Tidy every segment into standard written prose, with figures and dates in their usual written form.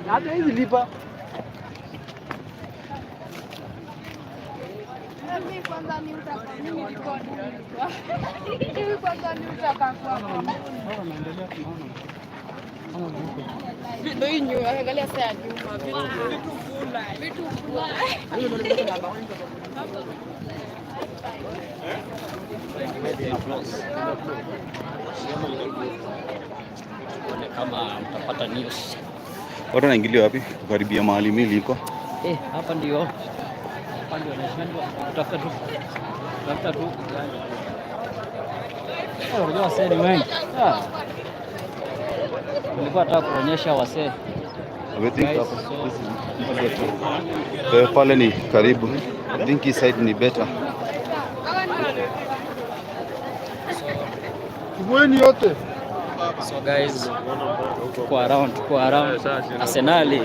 Hata hizi lipa. Mimi kwanza ni utaka mimi nilikuwa mimi kwanza ni utaka kwa ndio hii nyuma, angalia saa ya nyuma, vitu kula, vitu kula. Tuone kama mtapata news. Watu wanaingilia wapi? Kukaribia mahali mili iko. Eh, hapa ndio nashindwa kutafuta tu, tafuta tu ujanja. Unajua wasee ni wengi. Ah. Nilikuwa nataka kuonyesha wasee. I think Guys, hapa. so This is better. Eh, pale ni karibu. I think hii side ni better. Chukueni yote. So guys, tuko around Arsenali.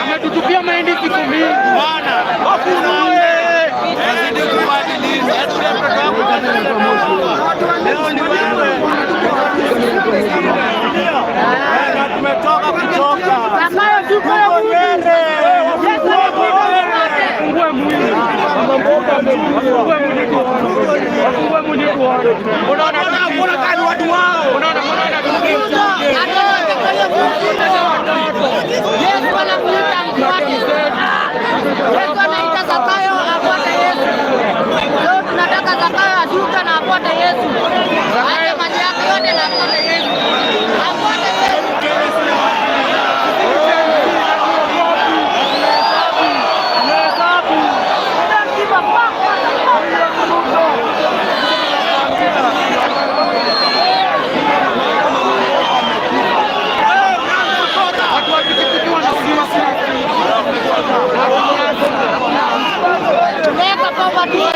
Ametutupia mahindi siku mingi. Yesu anamuita mfuate. Yesu anaita Zakayo afuate Yesu. Leo tunataka Zakayo ashuke na afuate Yesu. Aache mali yake yote na afuate Yesu. Afuate Yesu. Weka poverty.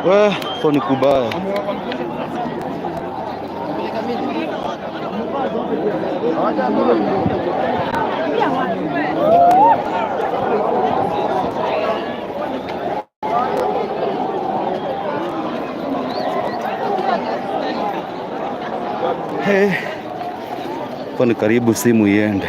We, hapo ni kubaya. Hey, hapo ni karibu simu iende.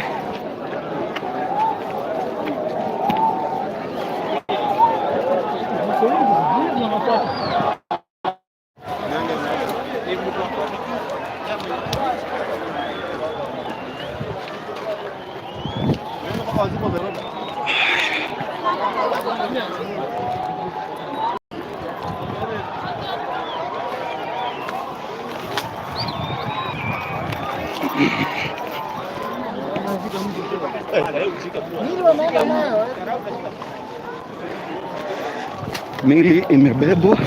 Mili imebebwa.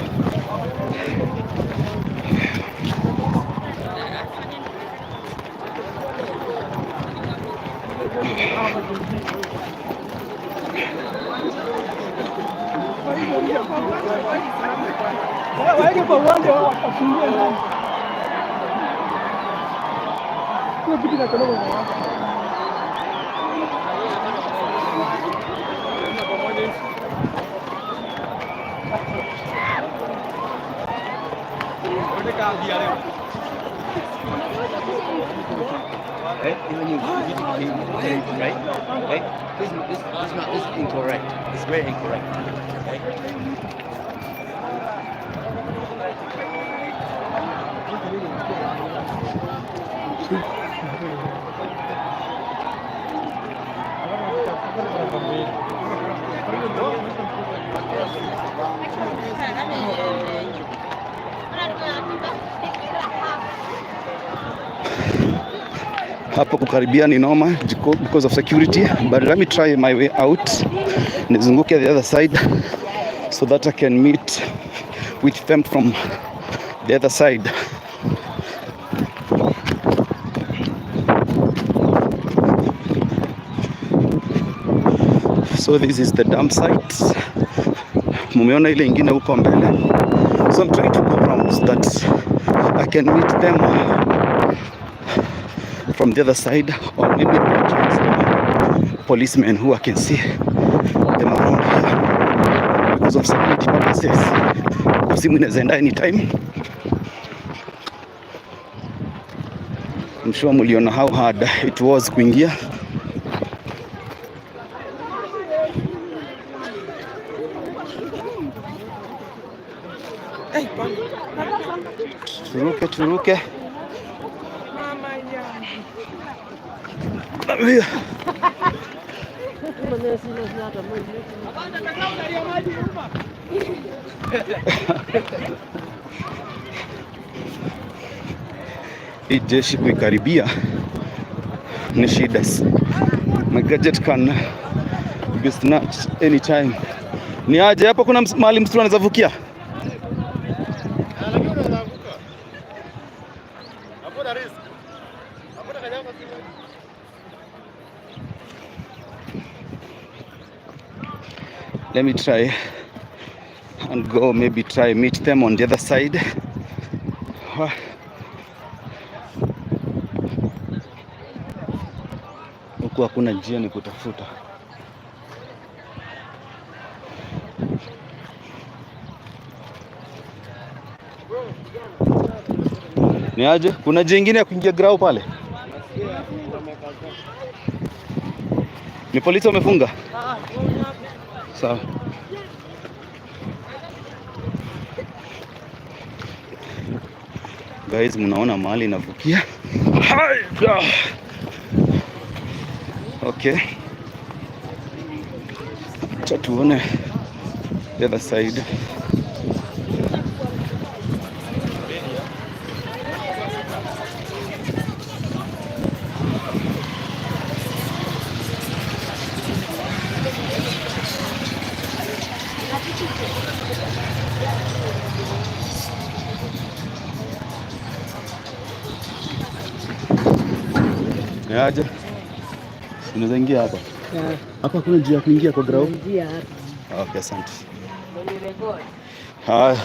Waeke kwa uwanja wakafungie ndani. Hiyo kitu inatolewa kwa uwanja. Right? Right? This is incorrect. It's very incorrect. Right? Hapo kukaribia ni noma because of security, but let me try my way out, nizunguke the other side so that I can meet with them from the other side. So this is the dump site. Mumeona ile ingine huko mbele. So I'm trying to go round so that I can meet them from the other side, or maybe I can some policemen who I can see them around here because of security purposes. Simu inaweza enda anytime. I'm sure muliona how hard it was kuingia. Turuke, turuke. Mia. Hii jeshi kuikaribia ni shida. My gadget can be snatched anytime. Ni aje hapo, kuna mahali msitu anaweza vukia? Lakini unaweza anguka. Hakuna risk. Hakuna kanyanga kile. Let me try and go, maybe try meet them on the other side. Wah. Huku hakuna njia, ni kutafuta. Ni aje? Kuna njia ingine ya kuingia grau pale? Ni polisi wamefunga? Sawa. Guys, mnaona mahali inavukia? Hai! Ah. Okay. Acha tuone the other side. Ni aje? Unaweza ingia hapa? Hapa kuna njia ya kuingia kwa ground? Njia hapa. Okay, asante. Haya.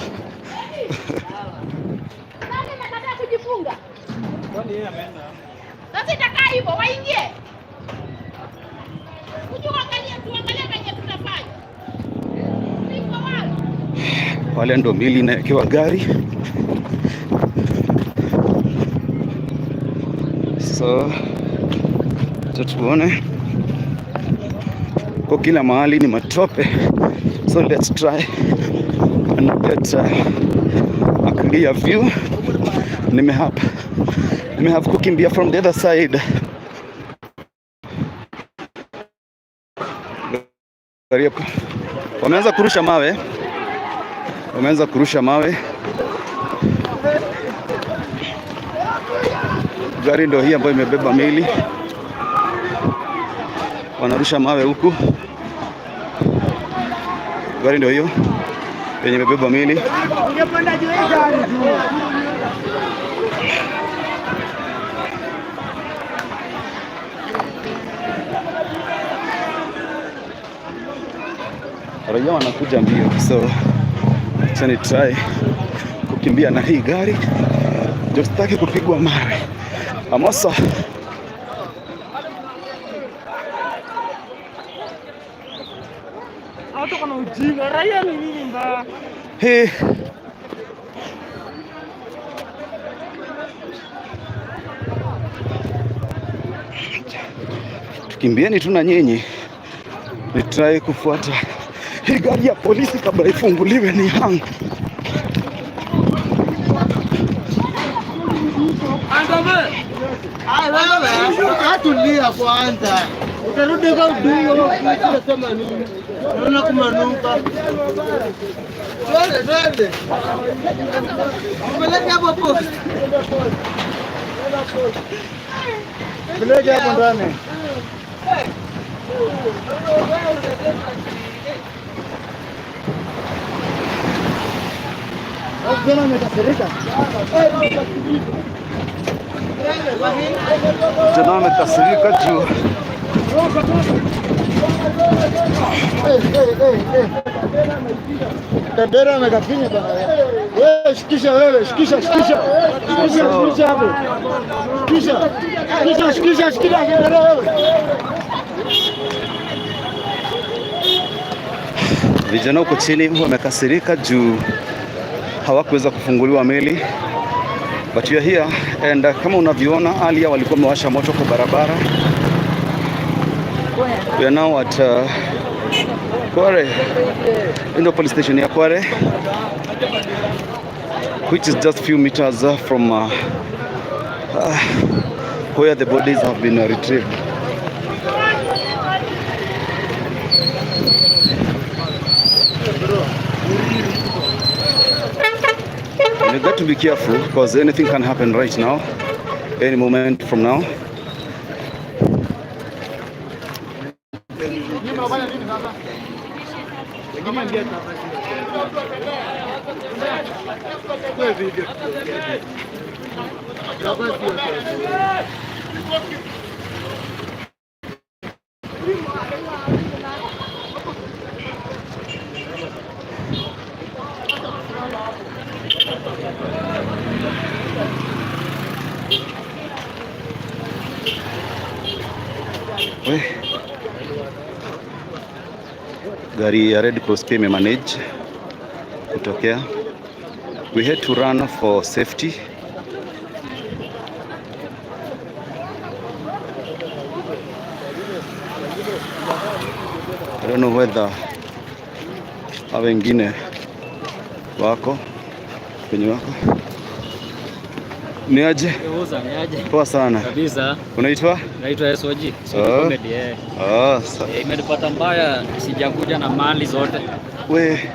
Nani amekataa kujifunga? Sasa itakaa hivyo, waingie. Kuja uangalie, tuangalie venye tutafanya. Niko wapi? Pale ndo mili inawekewa gari. So acha tuone, kwa kila mahali ni matope, so let's try and get a clear view. Nimehave kukimbia from the other side. Gari wameanza kurusha mawe, wameanza kurusha mawe. Gari ndo hii ambayo imebeba mili, wanarusha mawe huku. Gari ndo hiyo yenye imebeba mili. Ungepanda juu ya gari tu. Raia wanakuja mbio, so acha ni try kukimbia na hii gari, ndio sitaki kupigwa mawe. Amosa. Watu kuna ujinga. Raia ni nini mbaya? Hii tukimbieni tu na nyinyi, ni try kufuata hii gari ya polisi kabla ifunguliwe ni yangu. Tulia kwanza, utarudi kwa udongo. Unasema nini? Unaona kumanuka. Twende, twende, peleke hapo post, peleke hapo ndani. Vijana wamekasirika. Vijana wamekasirika juu Bendera amekafinya bana. Wewe shikisha wewe, shikisha shikisha. Shikisha shikisha hapo. Shikisha. Shikisha shikisha shikisha bendera wewe. Vijana huko chini wamekasirika juu hawakuweza kufunguliwa meli, but we are here and kama unavyoona alia walikuwa wamewasha moto kwa barabara. We are now at Kware, ndio police station ya Kware, which is just few meters from where the bodies have been retrieved. You got to be careful because anything can happen right now, any moment from now. We. Gari ya Red Cross pia imemanage kutokea. We had to run for safety. I don't know whether hao wengine wako kwenye wako. Ni aje? Uza, ni aje? Poa sana. Kabisa. Unaitwa? Naitwa SOG. SOG Ah. Comedy, eh. Ah, sa Imenipata mbaya, sijakuja na mali zote. We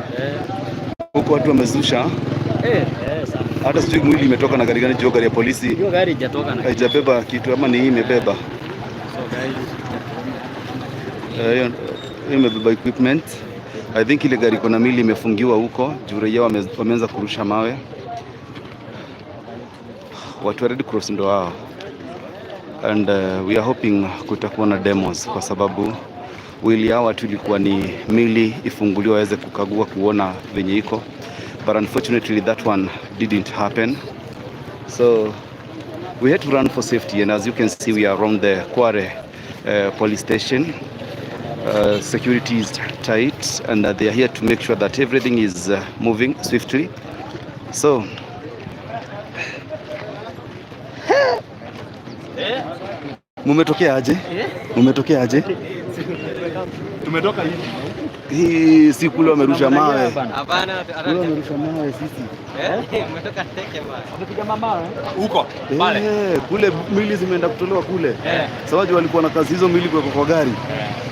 huko watu wamezusha, Eh, sana. Hata sijui mwili imetoka na gari gani, juu gari ya polisi Hiyo gari haijatoka na haijabeba kitu ama ni hii imebeba? So guys, Hiyo imebeba equipment. I think ile gari kuna mili imefungiwa huko juu raia wameanza kurusha mawe. Watu wa Red Cross ndo hao. And we are hoping kutakuwa na demos kwa sababu will ya watu ilikuwa ni mili ifunguliwe waweze kukagua kuona venye iko, but unfortunately that one didn't happen, so we had to run for safety. And as you can see, we are around the Kware police station. Security is tight and they are here to make sure that everything is moving swiftly. So mumetokea aje? Mumetokea aje? Tumetoka hivi. Hii si kule wamerusha mawe. Hapana, Kule wamerusha mawe sisi. Umetoka teke bana. Huko pale. Eh, kule mili zimeenda kutolewa kule. Sababu walikuwa na kazi hizo mili kuwekwa kwa gari.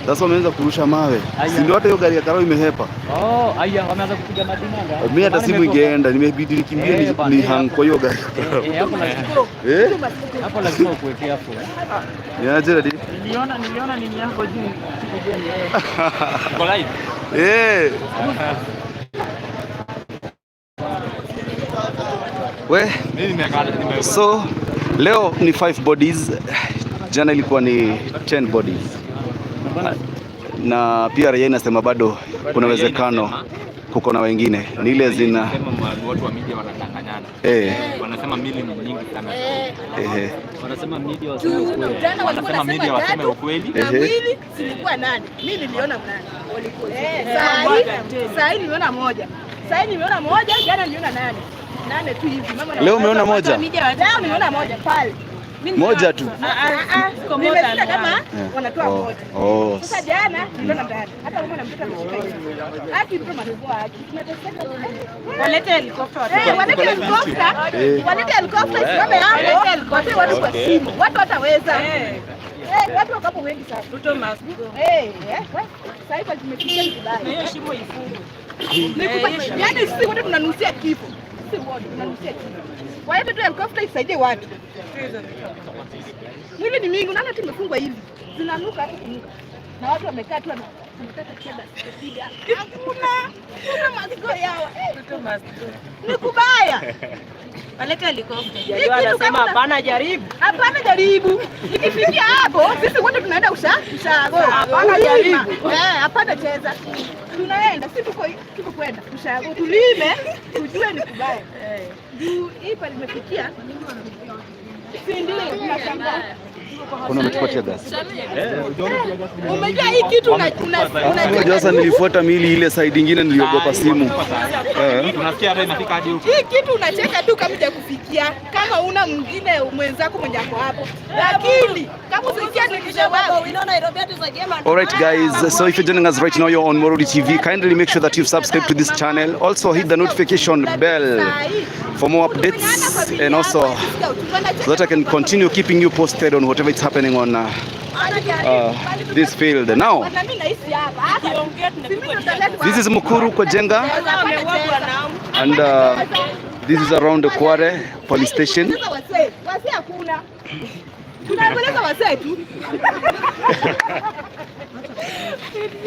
Sasa wameanza kurusha mawe. Si ndio hata hiyo gari ya karao imehepa. Oh, aya, wameanza kupiga madinanga. Mimi hata simu ingeenda, nimebidi nikimbie ni hang kwa hiyo gari. Eh, hapo lazima Eh? hapo lazima ukuwe careful. Ni aje dadi? Niliona nini yako juu. Sikujua ni yeye. Uko live? Eh. We, Mimi nimekaa nime so leo ni 5 bodies, jana ilikuwa ni 10 bodies. Na pia raia inasema bado kuna uwezekano kuko na wengine, ni ile zina Sema watu wa media wanadanganyana. Wanasema mili ni nyingi sana. Wanasema media waseme ukweli. Jana walikuwa Wanasema media wanasema waseme tatu ukweli. na mwili zilikuwa nane. Mimi niliona mnane. Saa hii nimeona moja. Saa hii nimeona moja, jana niliona nane. Nane tu hivi. Mama na Leo umeona moja? Leo nimeona moja pale. Moja tu. Nimesikia kama wanatoa Oh, moja. oh. Sasa jana niliona ndani. Hata mama na mtoto ameshika hivi. Haki mtu amekuwa haki. Tunateseka. Walete helikopta. Walete helikopta. Walete helikopta isimame hapo. Watoe watu kwa simu. Watu wataweza. Watu wako hapo wengi sana. Ruto must go. Sasa hivi tumefikia vibaya. Na hiyo shimo ifungwe. Yaani sisi wote tunanusia kifo. Sisi wote tunanusia kifo. Walete tu helikopta isaidie watu. Mwili ni mingi, unaona tu imefungwa hivi. Zinanuka hata kunuka. Na watu wamekaa tu wanataka kupiga. Hakuna. Kuna mazigo yao. Ruto must go. Ni kubaya. Walete helikopta. Hii kitu Anasema kama- hapana jaribu. Hapana jaribu. Ikifikia hapo sisi wote tunaenda ushago. Hapana jaribu. Hapana cheza. Tunaenda si tuko kwenda ushago. Tulime tujue ni kubaya. Juu hii pale imefikia. Si ndio tunashangaa. Kuna umetupatia gas. Umejua hii kitu una Unajua sasa nilifuata mili ile side ingine niliogopa simu. Tunasikia hata inafika hadi huko. Hii kitu unacheka tu kama hujakufikia, kama una mwingine mwenzako mwenye ako hapo, lakini kama usikia nikisha wao. Alright guys, so if you're joining us right now, you're on Morudi TV. Kindly make sure that you've subscribed to this channel. Also hit the notification bell for more updates and also so that I can continue keeping you posted on whatever is happening on this field. Now, this is Mukuru kwa Njenga and this is around the Kware police station. Wazee hakuna. Tunaeleza wazee tu.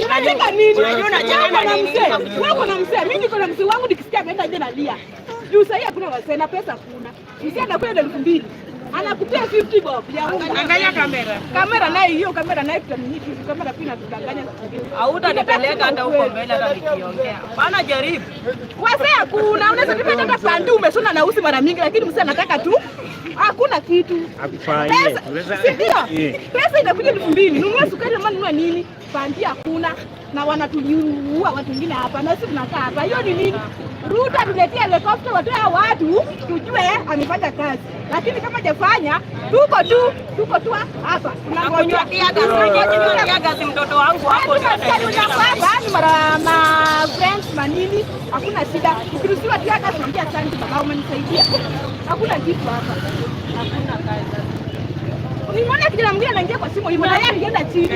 Unacheka nini? Unacheka na mzee. Wewe uko na mzee, mimi niko na mzee wangu nikisikia ameenda nje nalia. Juu sasa hakuna wazee na pesa hakuna. Mzee anakuja na 2000. Anakupea 50 bob ya unga. Angalia kamera. Kamera naye hiyo kamera naye tutamniki, kamera pia inatudanganya. Hautanipeleka hata huko mbele hata nikiongea. Hapana jaribu. Wazee hakuna, unaweza tupata hata pandu umeshona na usi mara mingi, lakini mzee anataka tu hakuna kitu. Pesa, si ndio? Pesa inakuja 2000, nunua sukari ama nunua nini? Pandi hakuna na wanatuua watu wengine hapa na sisi tunakaa hapa. Hiyo ni nini? Ruto tuletea helikopta watoe hao watu tujue amefanya kazi, lakini kama hajafanya tuko tu hapa tunangojea. Tear gas mtoto wangu hapo Hapa ni mara ma friends manini, hakuna shida. Ukiruhusiwa tear gas unaambia asante baba, umenisaidia. Hakuna kitu hapa, hakuna kazi. Nimeona kijana mwingine anaingia kwa simu hivyo na yeye alienda chini.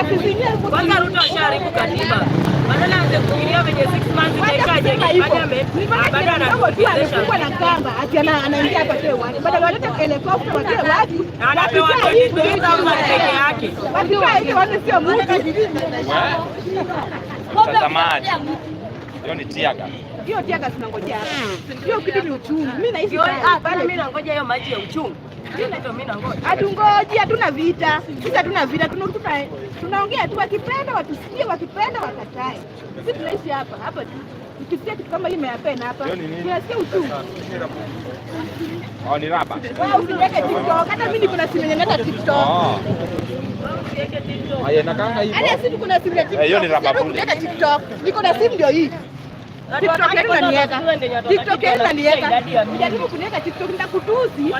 Akizimia huko. Kwanza Ruto ashaharibu katiba. Badala aanze kufikiria venye 6 months Wacha itaikaje, kusema hivyo. bado Nimeona bado kijana mdogo tu anatuchezesha. amefungwa na kamba ati anaingia hapa toe watu. Badala walete helikopta watoe watu. Na anapewa Wakikaa hivi 22,000 peke yake. Wakikaa hivi waone sio mtu. Mtazamaji. Hiyo ni tear gas. Hiyo tear gas tunangojea. Hiyo kitu ni uchungu. Mimi nahisi Mimi nangoja hiyo maji ya uchungu. Hatungoji, hatuna vita. Sisi hatuna vita, tunaongea tu, wakipenda watusikie, wakipenda wakatae. Sisi tunaishi hapa hapa tu. Ukisikia kitu kama hii imehappen hapa, tunasikia uchungu. Oh, ni raba. Wewe usiweke TikTok, hata mimi niko na simu yenye hata TikTok. Oh. Haya nakanga hivyo. Hata sisi tuko na simu ya TikTok. Eh, hiyo ni raba Usijaribu bure. kuniweka TikTok. Niko na simu ndio hii. TikTok yenu naniweka. TikTok yenu naniweka. Jaribu kuniweka TikTok nitakutusi.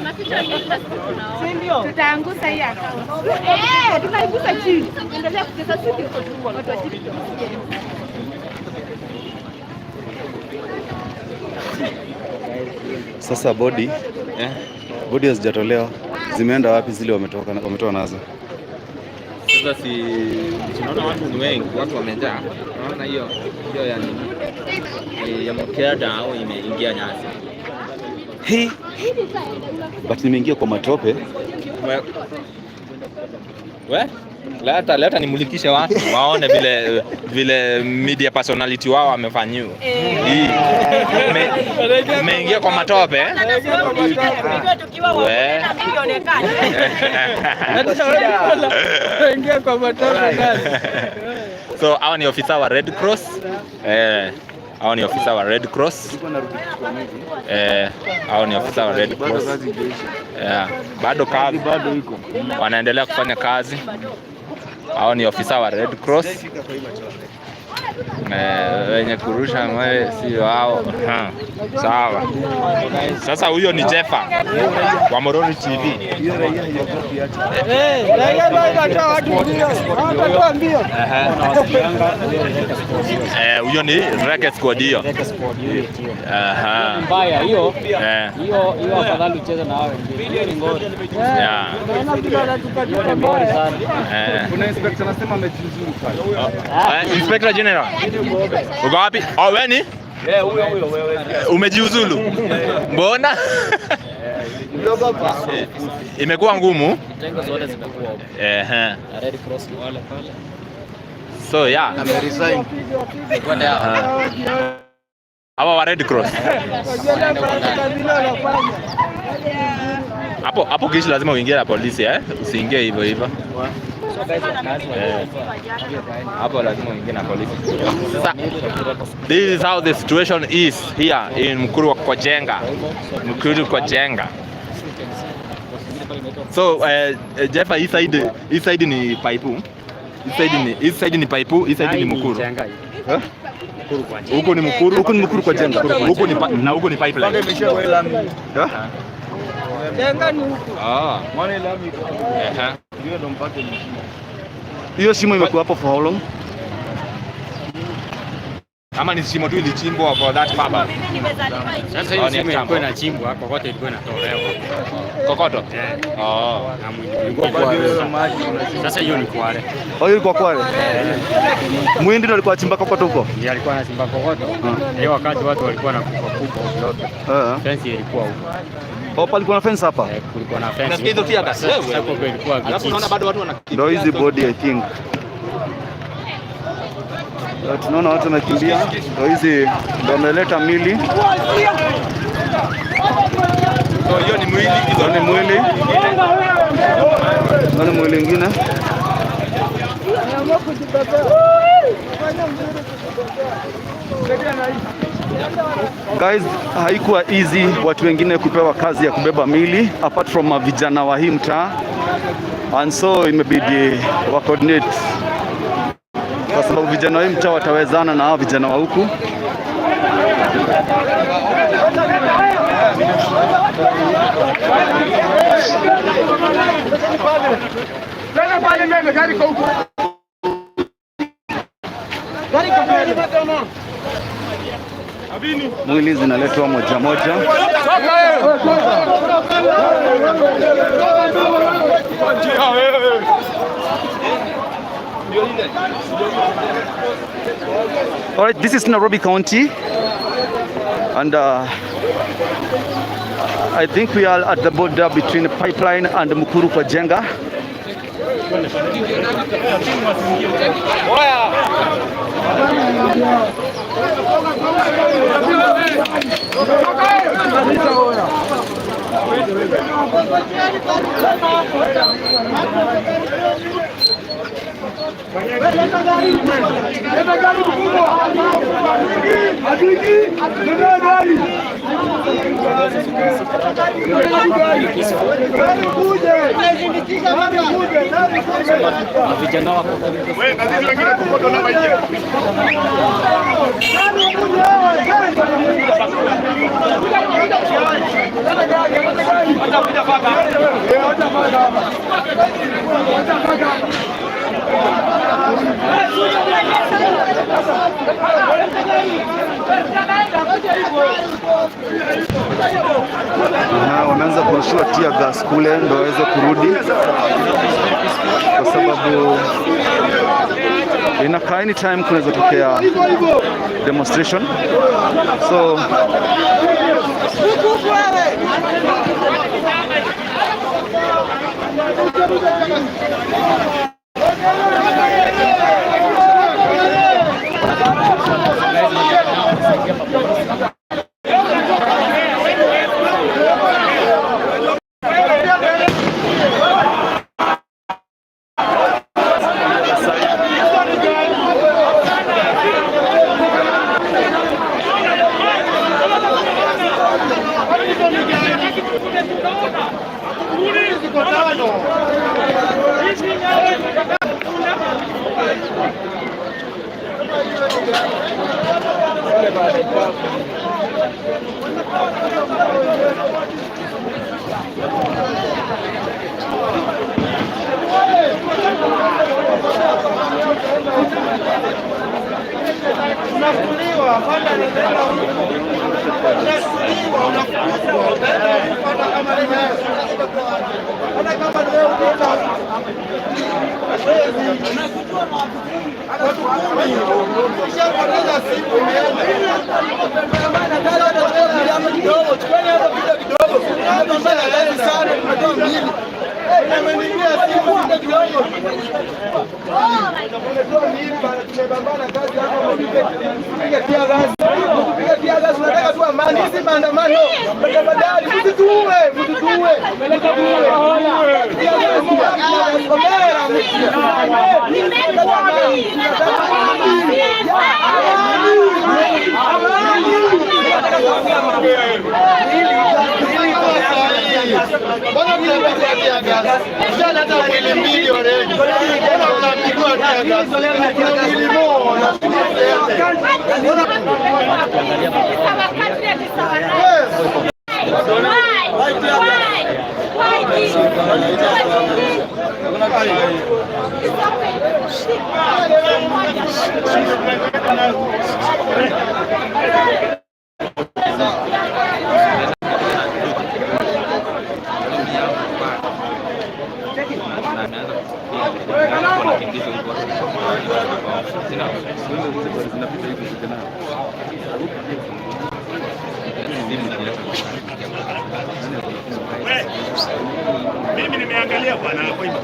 Si ndio? Tutaangusa hii account. Eh, tunaigusa chini. Endelea kucheza sisi watu wa TikTok. Sasa body body hazijatolewa, zimeenda wapi zile wametoka wametoa nazo? Sasa si tunaona watu ni wengi, watu wamejaa. Naona hiyo hiyo ya nini? Ya mkeda au imeingia nyasi. Hii but nimeingia kwa matope. We? Leta leta nimulikishe watu waone vile vile media personality wao wamefanyiwa. Hii. Umeingia kwa matope. We. Ingia kwa matope ndani. So hawa ni ofisa wa Red Cross. Eh, hawa ni ofisa wa Red Cross. Eh, hawa ni ofisa wa Red Cross. Yeah, bado kazi Bado iko. wanaendelea kufanya kazi. Hao ni ofisa wa Red Cross. Eh, wenye kurusha mawe si wao. Ha, sawa. Sasa huyo ni Jeffa wa Morori TV. Hiyo raia haiogopi hata. Eh, raia ndio inatoa watu mbio. Hawatatoa mbio. Eh, huyo ni Reke Squad hiyo. Aha. Mbaya hiyo. Eh, Hiyo hiyo afadhali ucheze na wao wengine. Hiyo ni ngori. yeah. Naona vile wanatupatia Hiyo ni ngori mbaya. sana. Eh. Kuna inspector anasema amejiuzuru pale. Inspector General. Uko wapi? Oh, wewe ni? Umejiuzulu? Mbona? Imekuwa ngumu. Vitengo zote zimekuwa huko. Ehe. Na Red Cross ni wale pale. So yeah. Aha. Hawa wa Red Cross. Vile wanafanya. Hapo hapo kishi lazima uingie na polisi eh? Usiingie hivyo hivyo. So guys, wakazi wa Eh. Hapo lazima uingie na polisi. Sasa this is how the situation is here in Mukuru kwa Njenga. Mukuru kwa Njenga. So Jeffa, hii side ni pipe. Hii side ni pipe, hii side ni Mukuru. Huku ni Mukuru, Huku ni Mukuru kwa Njenga. Huku ni na huku ni pipeline. Eh? Jenga ni huku. Ah. Ehe. Hiyo shimo imekuwa hapo for how long? Ama ni shimo tu ilichimbwa for that purpose. Sasa Oh, hiyo ni shimo kitambo. ilikuwa inachimbwa, kokoto ilikuwa inatolewa Kokoto. Oh. na mwindi ilikuwa Kware. Sasa hiyo ni Kware. Oh, hiyo ilikuwa Kware. Mwindi ndo alikuwa achimba kokoto huko. Ndiye alikuwa anachimba kokoto. Hiyo wakati watu walikuwa na kufa kubwa ovyo. Eh. Fence ilikuwa huko. Oh, palikuwa na fence hapa. Eh, kulikuwa na fence. Unasikia hizo tear gas? Sasa Wewe. huko ilikuwa Alafu vijiji. unaona bado watu wanakimbia. Ndo hizi body I think. Tunaona watu wamekimbia, ndo hizi ndo wameleta mili. So hiyo ni mwili, hizo Ndo ni mwili, ndo ni mwili ingine. Ameamua kujibebea. Fanya mzuri kujibebea. Guys, haikuwa easy watu wengine kupewa kazi ya kubeba mili apart from vijana wa hii mtaa, and so imebidi wa coordinate kwa sababu vijana wa hii mtaa watawezana na hao vijana wa huku. Tena pale mbele gari kwa huko. Gari kwa mbele. Mwili zinaletwa moja moja. All right, this is Nairobi County, and I think we are at the border between Pipeline and Mukuru kwa Njenga. Vijana wako Na wameanza kurushiwa tear gas kule ndo waweze kurudi, kwa sababu inakaa anytime kunaweza tokea demonstration, so Mimi nimeangalia bwana hapo hivi.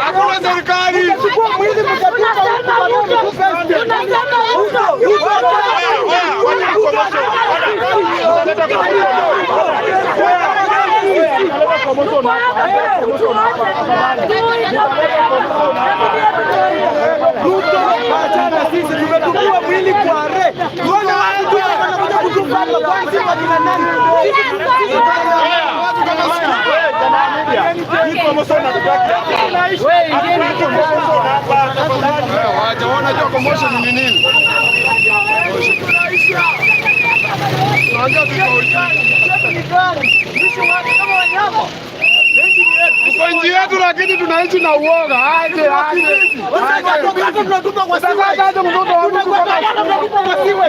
Hakuna serikali. Ruto, achana sisi, tumetukua mwili kwa re. Tuone watu tu wanakuja kutupa hapa kwa sisi wakina nani? Sisi watu kama sisi. Acha wewe unajua commotion ni nini? Tuko nchi yetu lakini tunaishi na uoga. Aje aje. Tunatupa mtoto wa mtu kwa siwe.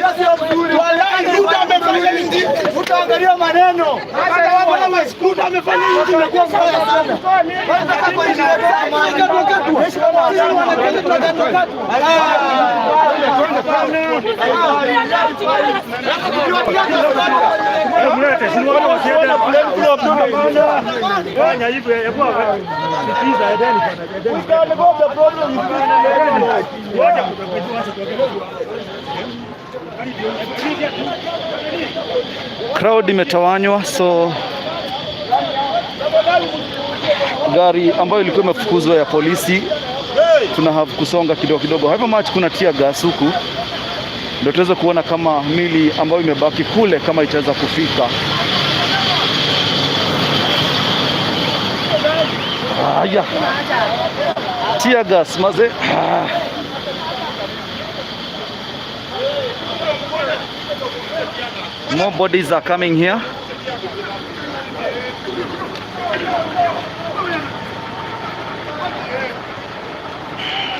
Utaangalia maneno. Hata amefanya hivi imekuwa mbaya sana. Crowd imetawanywa, so gari ambayo ilikuwa imefukuzwa ya polisi tuna have kusonga kidogo kidogo. However much kuna tear gas huku, ndio tuweze kuona kama mili ambayo imebaki kule kama itaweza kufika. Haya, tear gas maze. Ah. More bodies are coming here.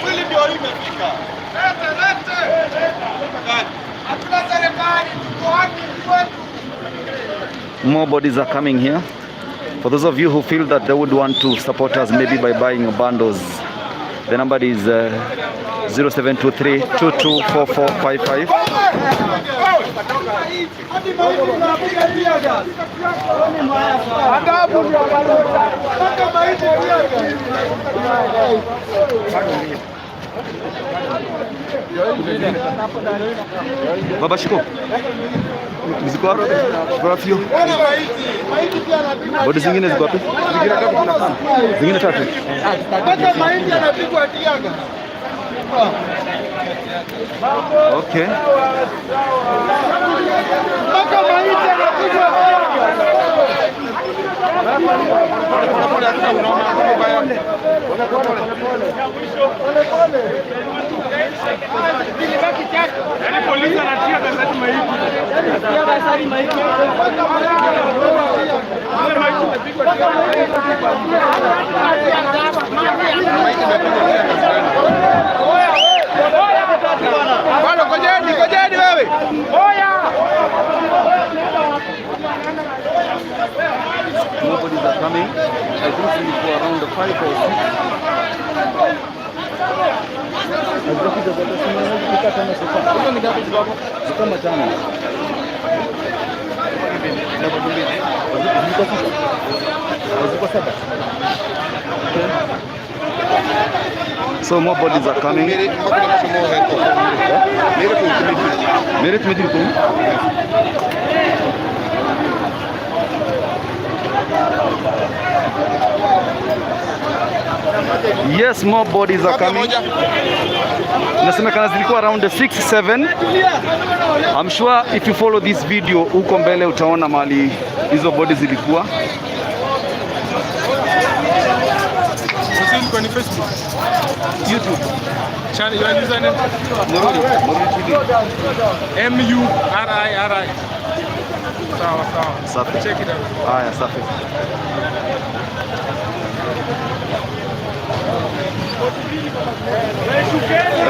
Mwili ndio imefika. Lete lete. Hatuna serikali, tuko haki kwetu. More bodies are coming here. For those of you who feel that they would want to support us maybe by buying bundles, the number is 0723 224455. Adabu ndio mpaka maiti tear gas. Baba shiko. Ziko wapi? Ziko wapi hiyo? Maiti pia anapigwa. Bodi zingine ziko wapi? Zingine tatu. Mpaka maiti anapigwa tear gas. Okay. Mpaka maiti anapigwa tear gas. Bado ngojeni, ngojeni wewe. More bodies are coming. I think zilikuwa around 5 or 6. Hazikuja zote, si tano so far. Ni kama tano. Zilikuwa sita. Zilikuwa saba. Okay. So more bodies are coming. Merit Merit. Yes, more bodies are coming. Inasemekana zilikuwa around 6 7. I'm sure if you follow this video huko mbele utaona mahali hizo bodies zilikuwa. Kwenye Facebook. YouTube. Channel, your username? Mururi, Mururi TV. M U R I R I. Sawa sawa. Safi. Check it out. Haya, safi.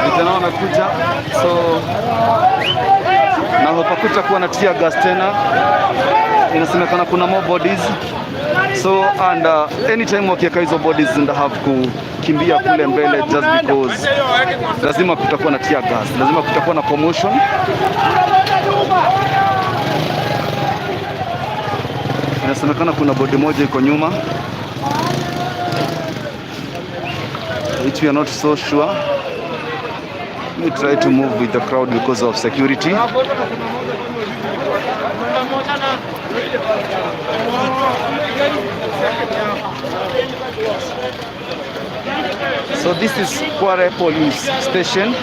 Vijana wamekuja, so na hapakuta kuwa na tear gas tena. Inasemekana kuna more bodies, so and anytime wakiweka hizo bodies zinda have kukimbia kule mbele just because lazima kutakuwa na tear gas, lazima kutakuwa na commotion. Inasemekana kuna body moja iko nyuma, which we are not so sure. We try to move with the crowd because of security. So this is Kware Police Station.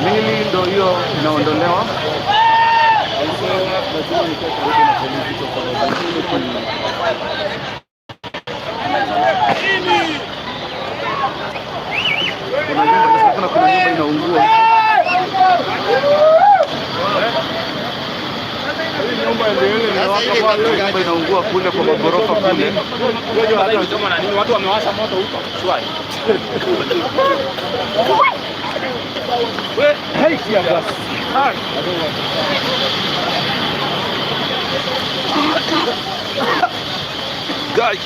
Mili ndo hiyo inaondolewa. Lazima nikae karibu na polisi kwa sababu kuna nyumba, inasemekana kuna nyumba inaungua. Nyumba inaungua kule kwa magorofa kule. Watu wamewasha moto huko. Shwari. Hey, tear gas. Guy.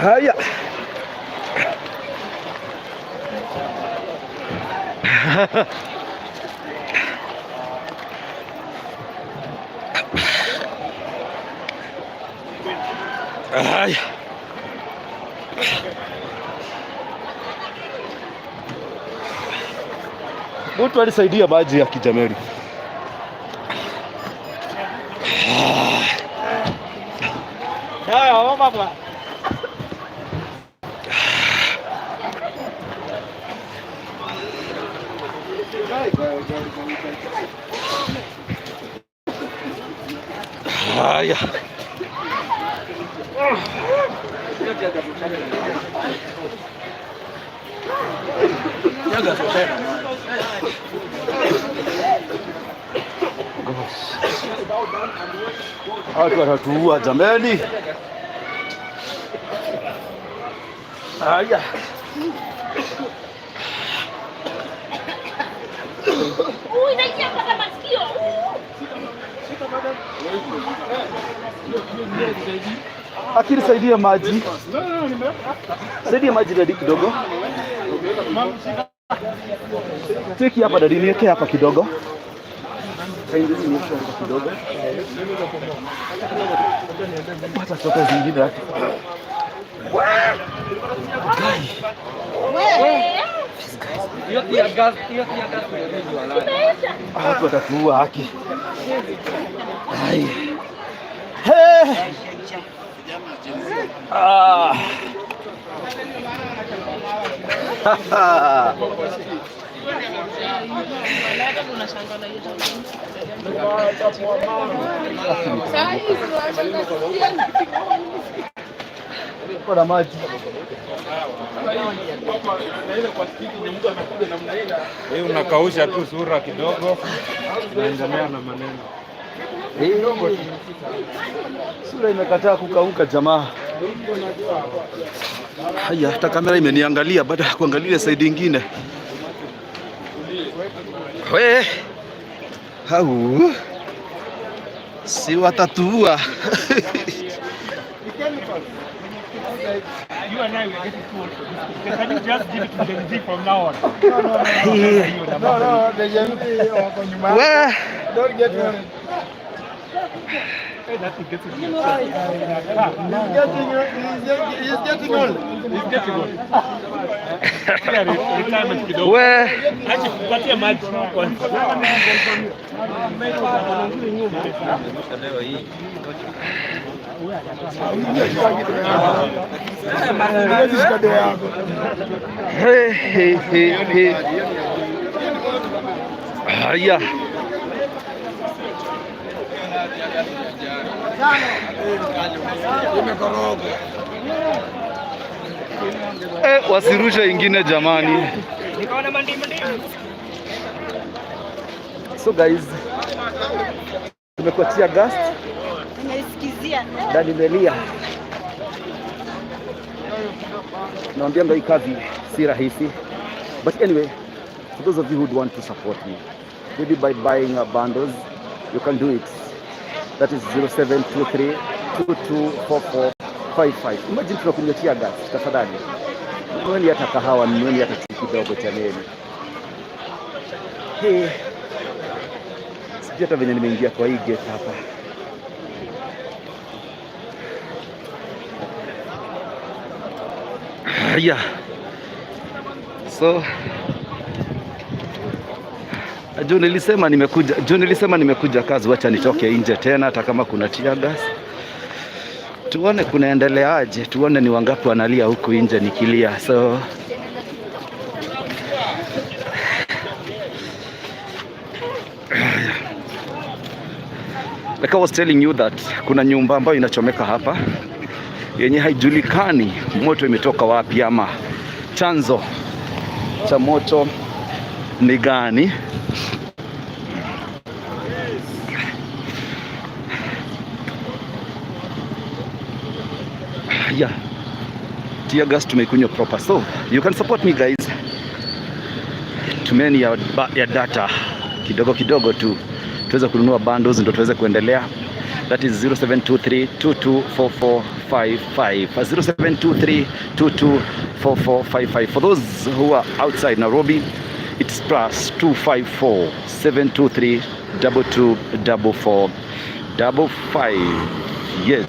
Haya. Haya. Mtu alisaidia maji ya kijameri. Haya. Watu watatuua jameni. Haya. Inaingia mpaka masikio. Akili saidia maji. Saidia maji dadi kidogo. Teki hapa dadi, niweke hapa kidogo. Niweke hapa kidogo. Pata toka zingine hapa. Watu watatuua haki. Ai. Hey. Ah. Kuna maji. Hii unakausha tu sura kidogo, unaendelea na maneno. Sura imekataa kukauka jamaa. Haya, hata kamera imeniangalia baada ya kuangalia side ingine. We. Hau. Si watatuua. You and I, we are getting too old for this. Can you just give it to Gen Z from now on? No, the Gen Z wako nyuma. We. Don't get worried. He's getting old. He's getting old. Retirement kidogo. We Acha kupatia maji kwanza. Hey, hey, hey, hey. Haya. Wasirushe ingine jamani. So guys, tumekuwa tear gas Nimesikizia. na nimelia. Naambia hii kazi si rahisi. But anyway, for those of you who want to support me, maybe by buying bundles, you can do it. That is 0723 224455. Imagine tunakunywa tear gas, tafadhali. Nunueni hata kahawa, nunueni hata tea kidogo jameni. Hey. Sijui hata venye nimeingia kwa hii gate hapa. Yeah. So juu nilisema nimekuja kazi, wacha nitoke nje tena, hata kama kuna tear gas, tuone kunaendeleaje, tuone ni wangapi wanalia huku nje nikilia. So like I was telling you that kuna nyumba ambayo inachomeka hapa yenye haijulikani moto imetoka wapi ama chanzo cha moto ni gani. Yeah, tear gas tumeikunywa proper, so you can support me, guys. Tumieni ya data kidogo kidogo tu tuweze kununua bundles ndio tuweze kuendelea. That is 0723 224455, 0723 224455. For those who are outside Nairobi, it's +254 723 2244 55. Yes,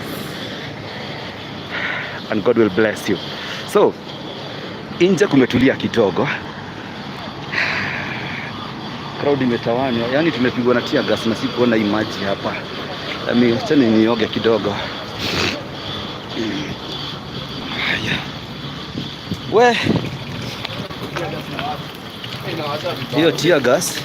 and God will bless you. So nje kumetulia kidogo, crowd imetawanywa, yani tumepigwa na tear gas na sikuona hii maji hapa. Acha nioge kidogo. Haya. We hiyo tear gas.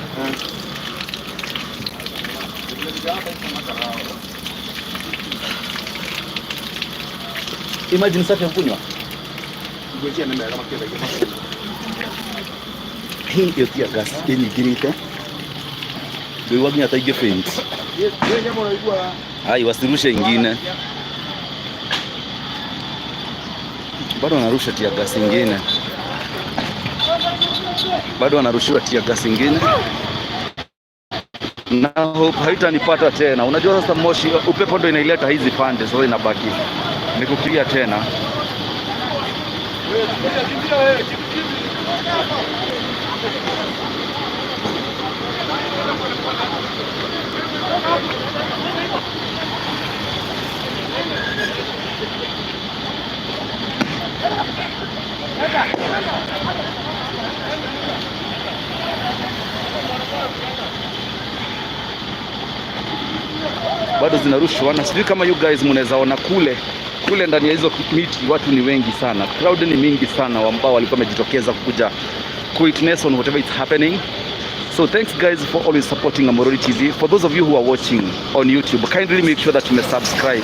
Imagine safi ya kunywa. Hii hiyo tear gas ĩnyingĩrĩte ndũigua nginya ta ingĩ faint. Ai, wasirushe ingine, bado wanarusha tear gas ingine, bado wanarushiwa tear gas ingine na hope haitanipata tena. Unajua sasa moshi, upepo ndo inaileta hizi pande, sasa inabaki nikukilia tena. Bado zinarushwa na sijui kama you guys mnaweza ona kule kule ndani ya hizo miti, watu ni wengi sana, crowd ni mingi sana ambao walikuwa wamejitokeza kuja witness on whatever is happening. So thanks, guys, for always supporting Amorori TV. For those of you who are watching on YouTube, kindly make sure that you may subscribe.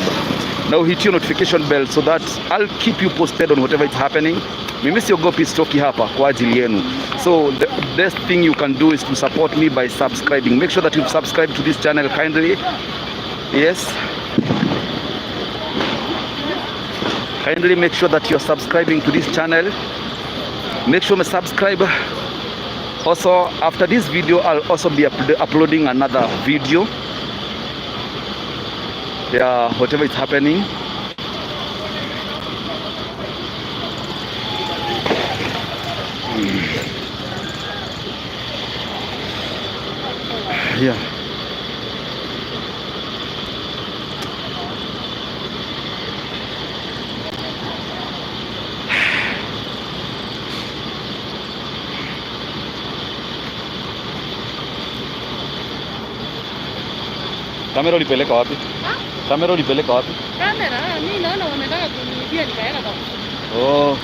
Now hit your notification bell so that I'll keep you posted on whatever is happening. Mimi siogopi, sitoki hapa kwa ajili yenu. So the best thing you can do is to support me by subscribing. Make sure that you've subscribed to this channel kindly. Yes. Kindly make sure that you're subscribing to this channel. Make sure you subscribe. Also, after this video, I'll also be uploading another video. Yeah, whatever is happening. Yeah. Kamera ulipeleka wapi? Kamera ulipeleka wapi? Kamera, mimi naona wametaka kuniibia nikaweka kwa mfuko. Oh.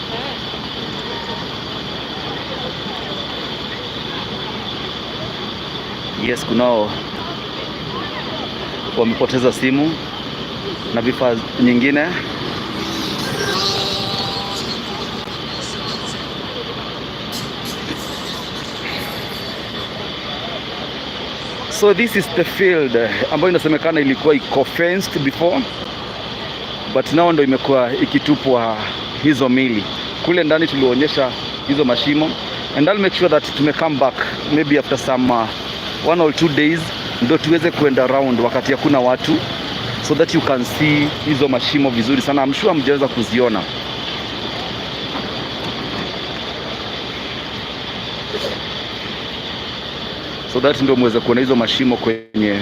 Eh. Yes, kunao wamepoteza simu na vifaa nyingine. So this is the field ambayo inasemekana ilikuwa iko fenced before, but now ndo imekuwa ikitupwa hizo mili kule ndani. Tulionyesha hizo mashimo, and I'll make sure that tume come back maybe after some 1 or 2 days ndo tuweze kuenda round wakati hakuna watu, so that you can see hizo mashimo vizuri sana. I'm sure mjaweza kuziona. So that ndio muweze kuona hizo mashimo kwenye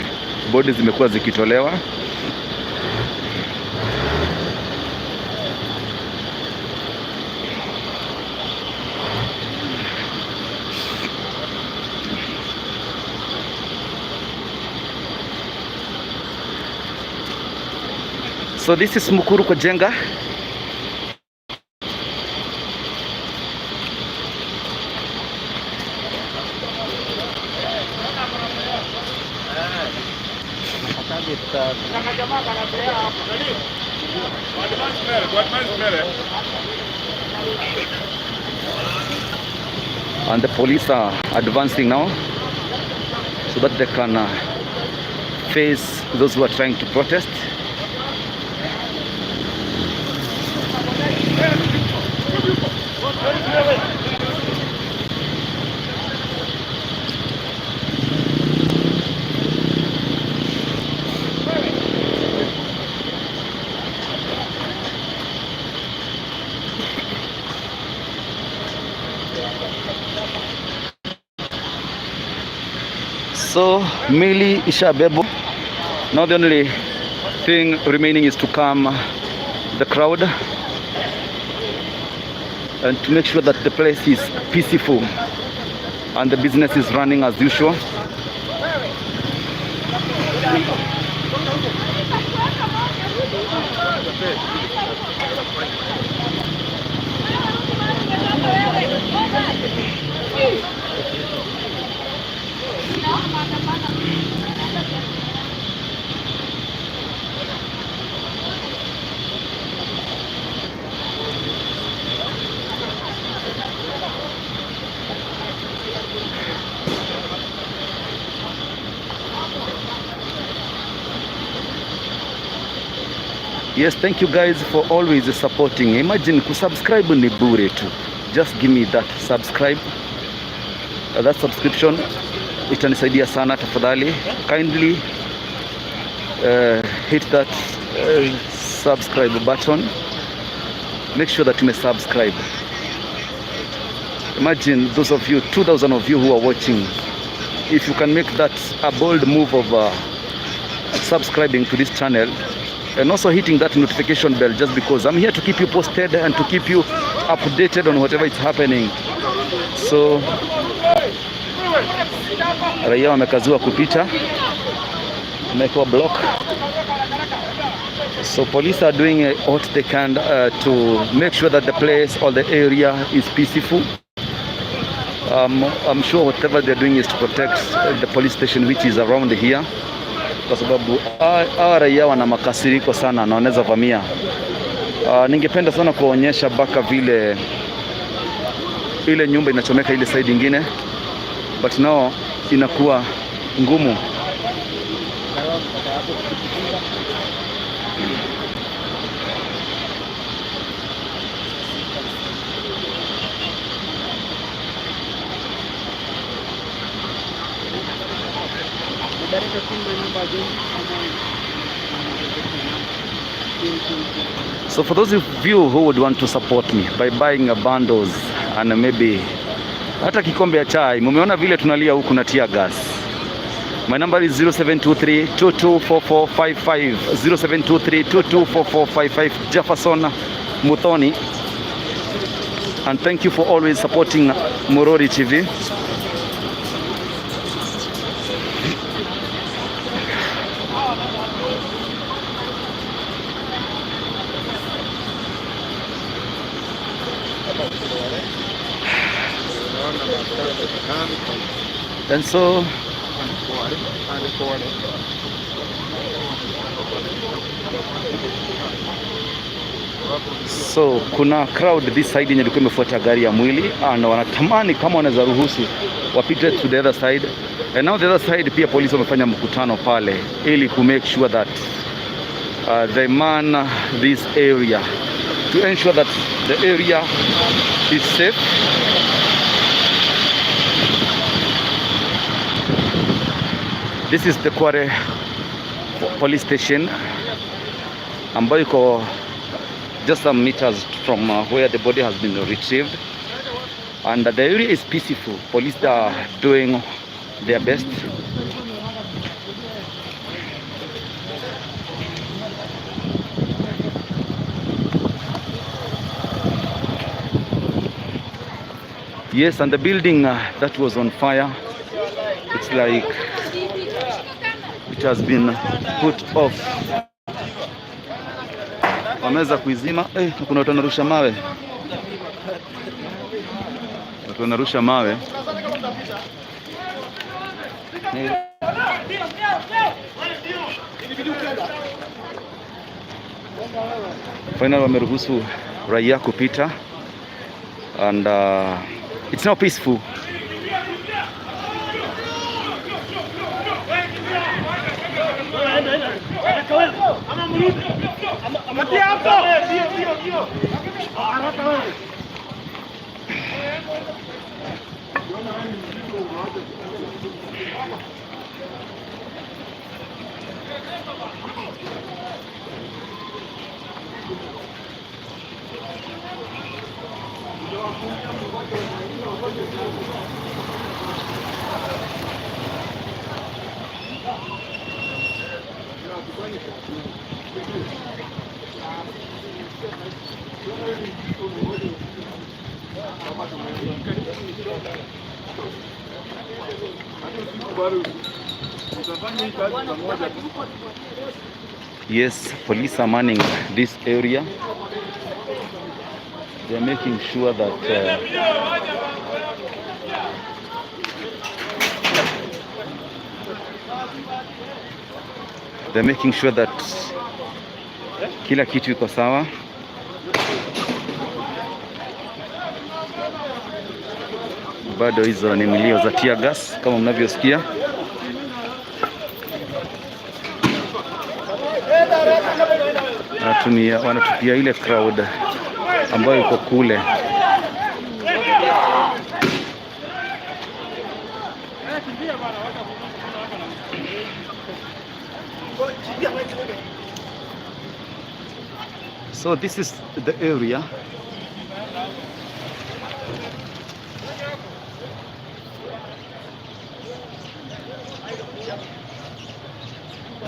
body zimekuwa zikitolewa. So this is Mukuru kwa Njenga. Advance mbele, advance mbele. And the police are advancing now so that they can face those who are trying to protest. So mili ishabebwa. Now the only thing remaining is to calm the crowd and to make sure that the place is peaceful and the business is running as usual. Yes, thank you guys for always supporting. Imagine, kusubscribe ni bure tu. Just give me that subscribe. That subscription itanisaidia sana tafadhali. Kindly hit that subscribe button. Make sure that you subscribe. Imagine those of you, 2,000 of you who are watching. If you can make that a bold move of subscribing to this channel and also hitting that notification bell, just because I'm here to keep you posted and to keep you updated on whatever is happening. So raia wamekaziwa kupita, wamewekewa block. So police are doing what they can to make sure that the place or the area is peaceful. I'm sure whatever they're doing is to protect the police station which is around here, kwa sababu hawa raia wana makasiriko sana na wanaweza vamia. Ningependa sana kuonyesha mpaka vile ile nyumba inachomeka ile side ingine, but now inakuwa ngumu. So for those of you who would want to support me by buying a bundles and maybe hata kikombe ya chai, mumeona vile tunalia huku na tear gas. My number is 0723 224455, 0723 224455, Jefferson Muthoni. And thank you for always supporting Murori TV. And so kuna crowd this side yenye ilikuwa imefuata gari ya mwili na wanatamani kama wanaweza ruhusu wapite to the other side. And now the other side pia polisi wamefanya mkutano pale ili ku make sure that they man this area to ensure that the area is safe. This is the Kware police station ambayo iko just some meters from where the body has been retrieved, and the area is peaceful. Police are doing their best. Yes, and the building that was on fire, it's like it has been put off. Wameweza kuizima. Kuna watu wanarusha mawe, watu wanarusha mawe. Finally wameruhusu raia kupita and it's now peaceful. Yes, police are manning this area. They are making sure that they're making sure that kila kitu iko sawa. Bado hizo ni milio za tear gas kama mnavyosikia. Wanatupia ile crowd ambayo iko kule. So this is the area.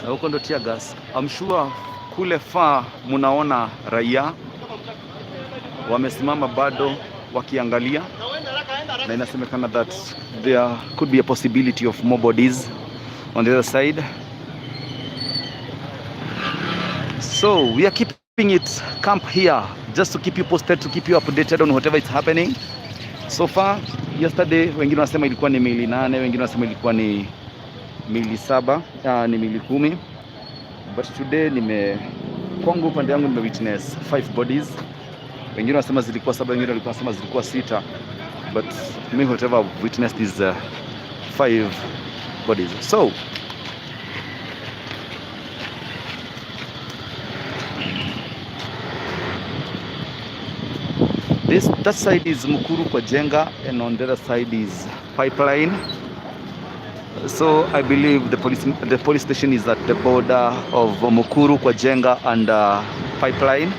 Na huko ndo tear gas. I'm sure kule far munaona raia wamesimama bado wakiangalia, na inasemekana that there could be a possibility of more bodies on the other side. So we are keeping it camp here just to keep you posted, to keep you updated on whatever is happening. So far yesterday wengine wanasema ilikuwa ni miili 8, wengine wanasema ilikuwa ni miili 7, ni miili 10. But today kwangu upande wangu nime witness 5 bodies. Wengine wanasema zilikuwa 7, wengine walikuwa wanasema zilikuwa 6. But me whatever I've witnessed is 5 bodies. So that side is Mukuru kwa Jenga, and on the other side is Pipeline. So I believe the police station is at the border of Mukuru kwa Jenga and Pipeline.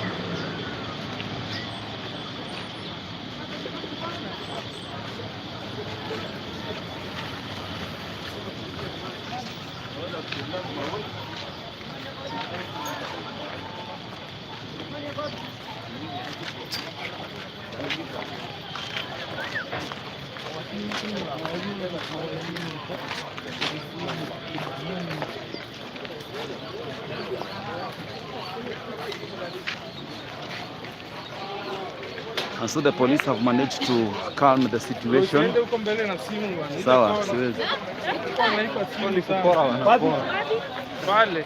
And so the police have managed to calm the situation. Usiende huko mbele na simu bwana. Sawa, siwezi. Pale.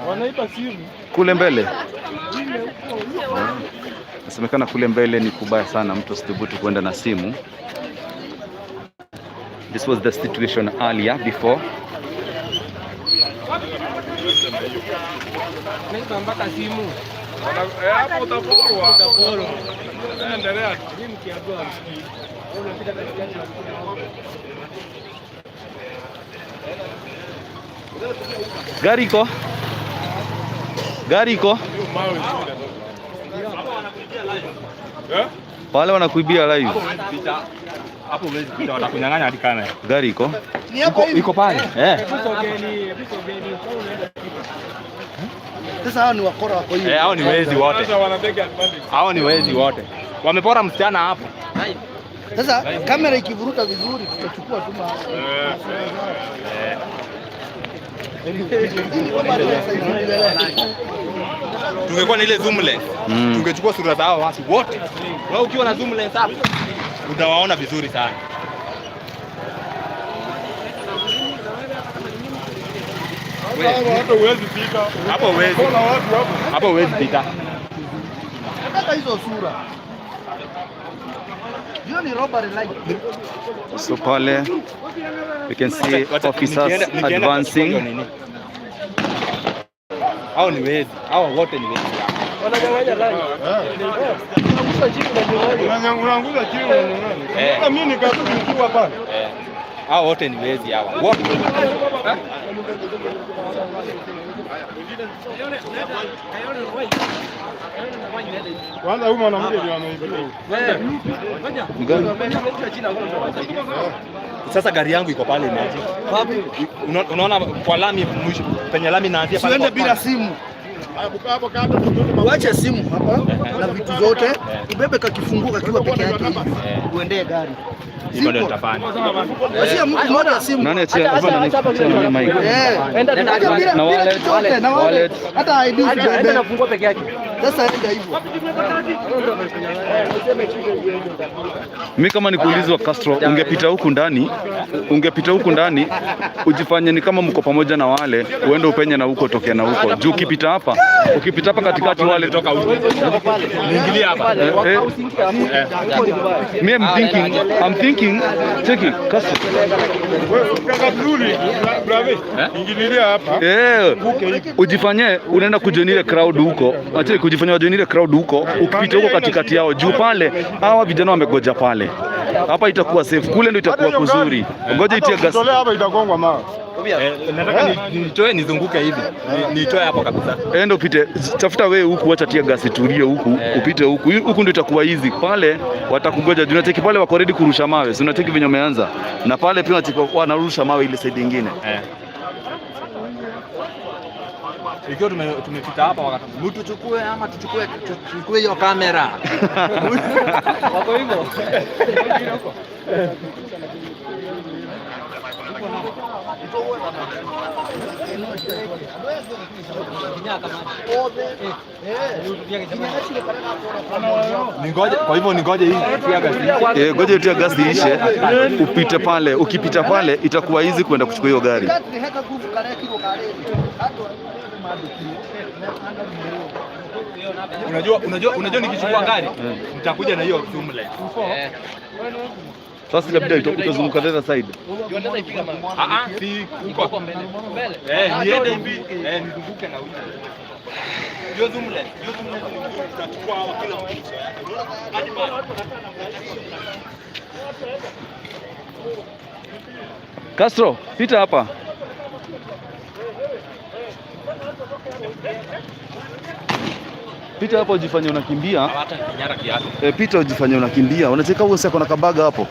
Wanaiba simu. Kule mbele. Nasemekana kule mbele ni kubaya sana, mtu asithubutu kwenda na simu. This was the situation earlier before. Naiba mpaka simu. Eh, hapo utaporwa. Utaporwa. Endelea. Mimi mkiambiwa hamsikii. Wewe unapita katikati ya Gari iko? Gari iko? Eh? Wale wanakuibia live. Hapo huwezi pita, watakunyang'anya hadi kamera. Gari iko? Iko pale. Eh. Sasa hao ni wakora wako hivi. Eh, hao ni wezi wote. Sasa wanatake advantage. Hao ni wezi wote. Wamepora msichana hapo. Sasa kamera ikivuruta vizuri tutachukua tu ma. Tungekuwa na ile zoom lens, tungechukua sura za hao watu wote. Wewe ukiwa na zoom lens hapo utawaona vizuri sana. Hapo huwezi pita. Hapo huwezi. Kuna watu hapo. Hapo huwezi pita. Nataka hizo sura. Hiyo ni robbery like. So pale we can see Wacha- officers nikienda advancing. nitachukua hiyo nini. Hao ni wezi. Hao wote ni wezi. Unaanguza chini unanyang'anya. Eh. Hata mimi nikarudi nikiwa pale. Eh. Hao wote ni wezi hawa. Wote. Kwanza huyu mwanamke ndio ameibiwa. Mgani? Sasa gari yangu iko pale imagine. Unaona kwa lami mwisho penye lami inaanzia pale. Usiende bila simu. Uache simu hapa na vitu zote, ubebe kakifunguo kakiwa peke yake hivi, uendee gari. Hivyo ndio nitafanya. Achia mtu mmoja simu. Nani achia nani achia nani mic? Eh. Hata bila Na bila wallet, chochote na wallet. wallet. Hata ID usibebe. Nafungua peke yake. Sasa enda hivyo. Mi kama nikuulizwa Castro, ungepita huku ndani, ungepita huku ndani ujifanye ni kama mko pamoja na wale, uende upenye na huko tokea na huko juu. Ukipita hapa katikati wale Toka huko. Niingilie hapa. Eh, eh. Me I'm thinking, check it, Castro. Wewe ukitaka vizuri, brave. Ingililia hapa. Eh, ujifanye unaenda kujoin ile crowd huko, acha kujifanya wajoin ile crowd huko, ukipita huko katikati yao juu pale, hawa vijana wamegoja pale. Hapa itakuwa safe, kule ndio itakuwa kuzuri. Ngoja itie gas. Ukitolea hapa itagongwa mawe. Eh, nataka nitoe nizunguke hivi. Nitoe hapo kabisa. Enda upite, tafuta wewe huku, acha tear gas itulie huku, upite huku. Huku ndio itakuwa easy. Pale watakungoja juu unacheki pale wako ready kurusha mawe. Si unacheki venye wameanza. Na pale pia unacheki wanarusha mawe ile side nyingine. Eh. Ikiwa tumepita hapa wakati mtu chukue ama tuchukue hiyo kamera. Wako hivyo. Ningoje, kwa hivyo ningoje hii tear gas iishe. Eh, ngoja tear gas iishe, upite pale. Ukipita pale itakuwa easy kwenda kuchukua hiyo gari. Unajua nikichukua gari nitakuja na hiyo zoom lens. Sasa labda utazunguka the other side. Ah ah, si huko. Eh, niende hivi, eh, nizunguke na huko. Hiyo zoom lens, hiyo zoom lens ni nzuri, tutachukua hawa kila mtu. Hadi pale. Castro, pita hapa. Pita hapa ujifanye unakimbia. Hata kinyara kiasi. E, pita ujifanye unakimbia. Unacheka huo sasa kuna kabaga hapo.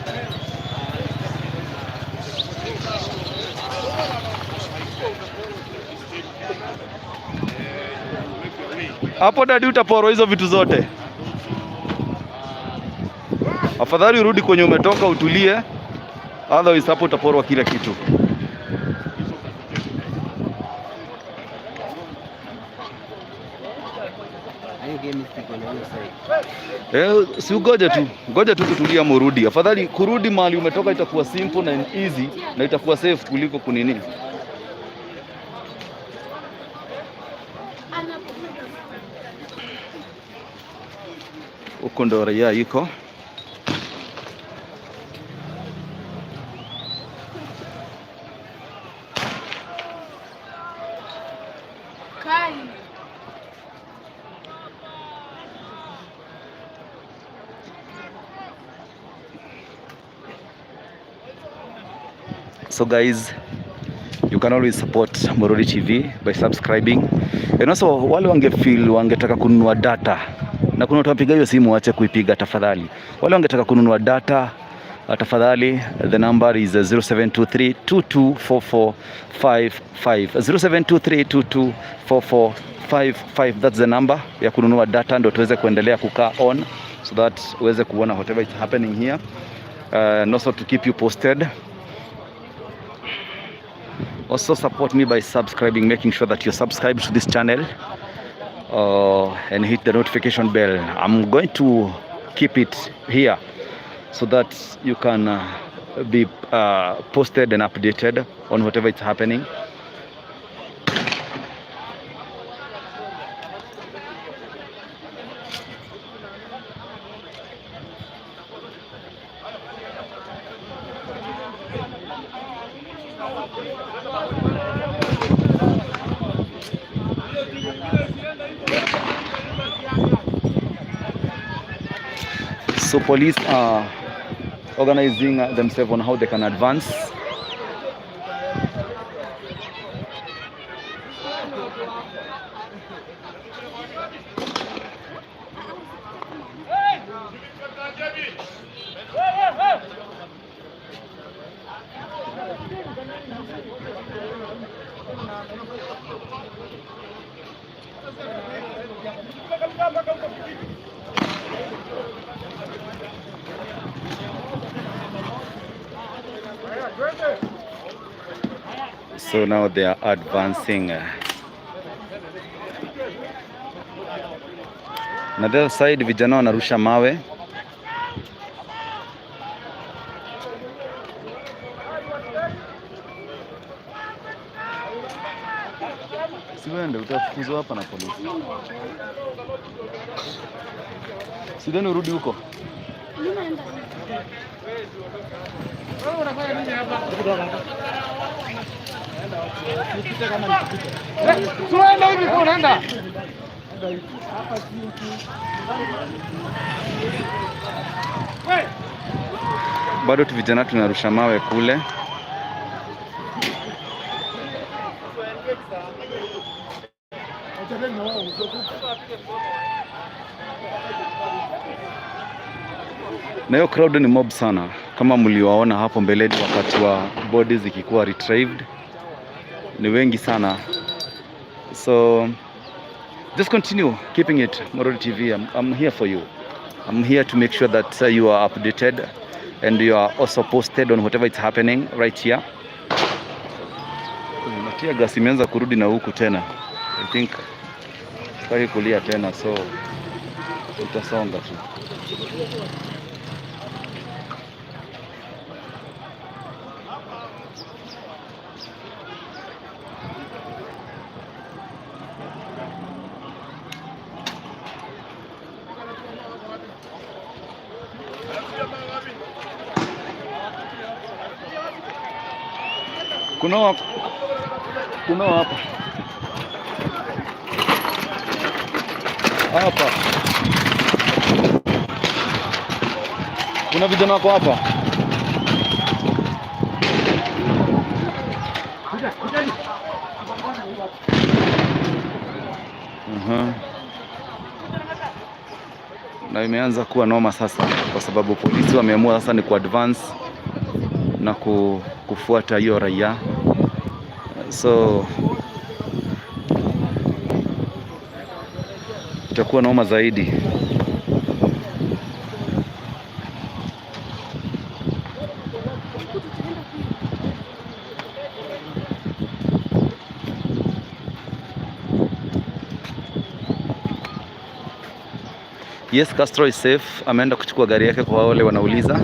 Hapo daddy utaporwa hizo vitu zote. Afadhali urudi kwenye umetoka utulie, otherwise hapo utaporwa kila kitu. Eh, si ugoje tu, ngoja tu kutulia murudi. Afadhali kurudi mahali umetoka itakuwa simple na easy na itakuwa safe kuliko kunini. Huko ndo raia iko. Kai. So guys, you can always support Morodi TV by subscribing. And also wale wangefeel wangetaka kununua data, na kuna watu wapiga hiyo simu, waache kuipiga tafadhali. Wale wangetaka kununua data tafadhali, the number is 0723 224455, 0723 224455. That's the number ya kununua data, ndio tuweze kuendelea kukaa on so that uweze kuona whatever is happening here, and also to keep you posted. Also support me by subscribing, making sure that you're subscribed to this channel and hit the notification bell. I'm going to keep it here so that you can be posted and updated on whatever is happening. So police are organizing themselves on how they can advance. So now they are advancing. Na the other side vijana wanarusha mawe. Siwende, utafukuzwa hapa na polisi. Sidhani urudi huko. Tunaenda hivi kwa unaenda. Bado tu vijana tunarusha mawe kule. Na hiyo crowd ni mob sana, kama mliwaona hapo mbeleni wakati wa bodies zikikuwa retrieved, ni wengi sana. So just continue keeping it Morodi TV. I'm here for you. I'm here to make sure that you are updated and you are also posted on whatever is happening right here. Na tear gas imeanza kurudi na huku tena. I think sitaki kulia tena, so utasonga tu. Kuna hapa hapa, kuna vijana wako hapa. Na imeanza kuwa noma sasa, kwa sababu polisi wameamua sasa ni kuadvance na kufuata hiyo raia, so itakuwa noma zaidi. Yes, Castro is safe. Ameenda kuchukua gari yake kwa wale wanauliza.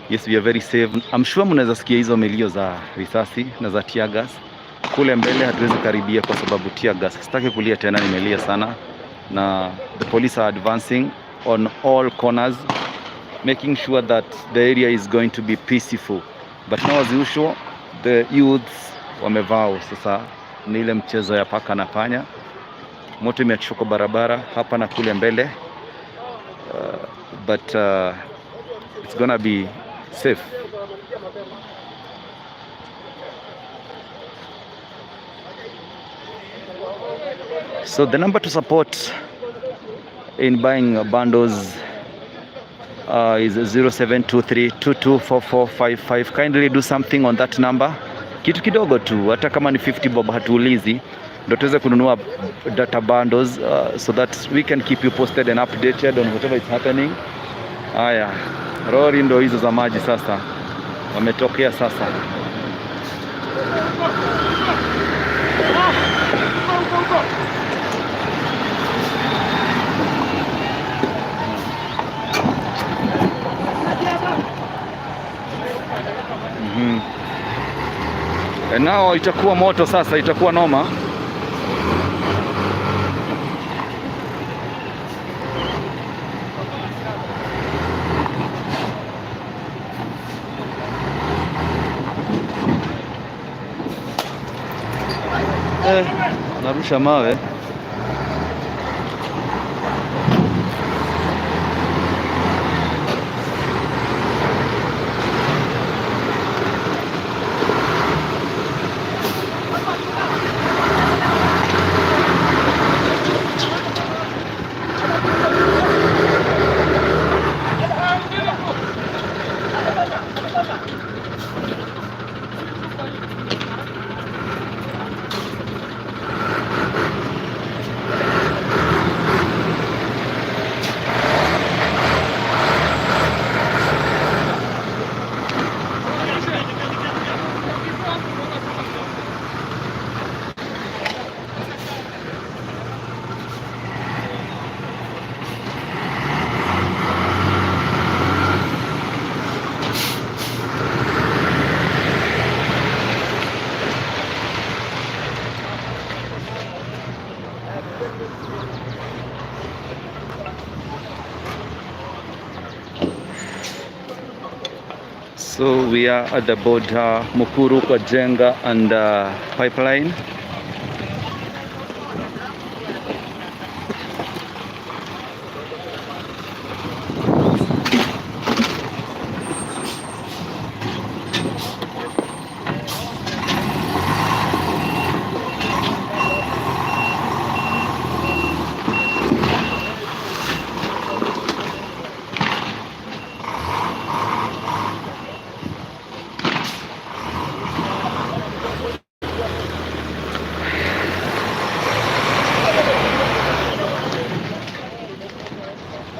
Yes, we are very safe. I'm sure mnaweza sikia hizo milio za risasi na za tear gas. Kule mbele hatuwezi karibia kwa sababu tear gas. Sitaki kulia tena, nimelia sana. Na the police are advancing on all corners, making sure that the area is going to be peaceful. But now, as usual, the youths wamevaa sasa, ni ile mchezo ya paka na panya. Moto imeachishwa kwa barabara hapa na kule mbele, but it's gonna be safe. So the number to support in buying bundles is 0723224455. Kindly do something on that number. Kitu kidogo tu, hata kama ni 50 bob hatuulizi, ndio tuweze kununua data bundles so that we can keep you posted and updated on whatever is happening. Haya, lori ndo hizo za maji sasa wametokea sasa. And now itakuwa moto sasa, itakuwa noma. Narusha mawe. So we are at the border, Mukuru kwa Njenga and Pipeline.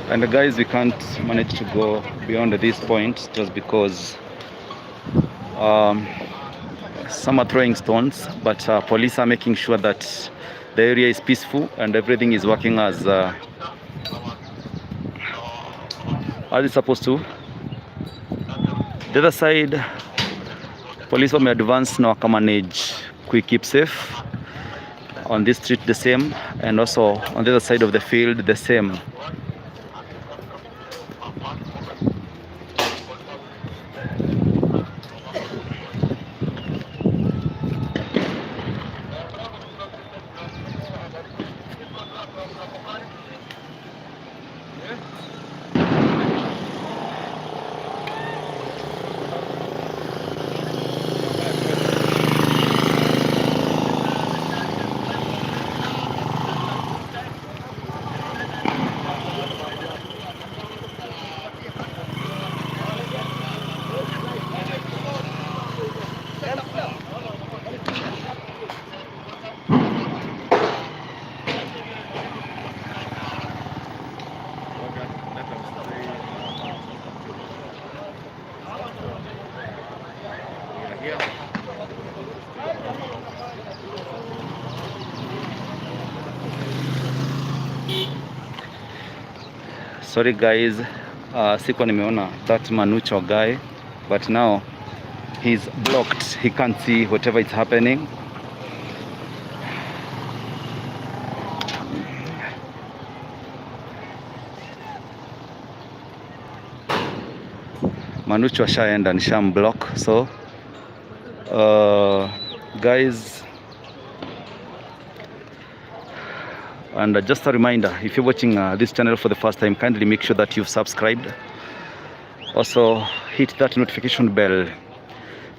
And guys, we can't manage to go beyond this point just because some are throwing stones, but police are making sure that the area is peaceful and everything is working as it's supposed to. The other side, police wame advance na wakamanage ku keep safe. On this street the same, and also on the other side of the field the same. Sorry guys, sikuwa nimeona that Manucho guy, but now he's blocked. He can't see whatever is happening. Manucho ashaenda, nishamblock. So guys, and just a reminder, if you're watching this channel for the first time, kindly make sure that you've subscribed. Also hit that notification bell,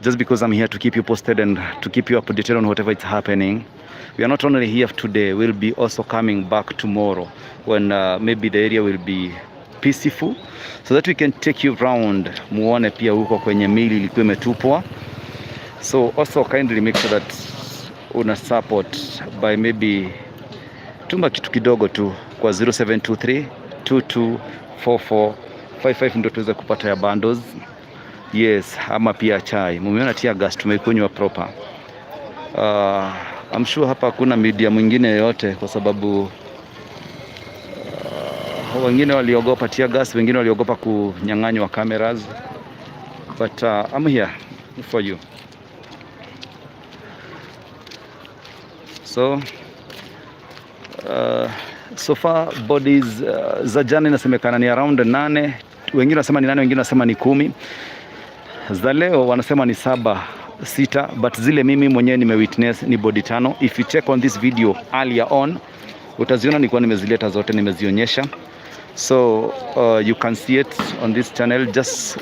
just because I'm here to keep you posted and to keep you updated on whatever is happening. We are not only here today, we'll be also coming back tomorrow when maybe the area will be peaceful, so that we can take you round, muone pia huko kwenye miili ilikuwa imetupwa. So also kindly make sure that una support by maybe tuma kitu kidogo tu kwa 0723 224455 ndio tuweze kupata ya bundles. Yes, ama pia chai. Mumeona tear gas tumeikunywa proper. I'm sure hapa hakuna media mwingine yoyote kwa sababu wengine waliogopa tear gas, wengine waliogopa kunyang'anywa cameras. But I'm here for you. So so far bodies za jana inasemekana ni around 8, wengine wanasema ni 8, wengine wanasema ni 10. Za leo wanasema ni 7, 6, but zile mimi mwenyewe nimewitness ni body 5. If you check on this video earlier on, utaziona nilikuwa nimezileta zote, nimezionyesha. So you can see it on this channel. Just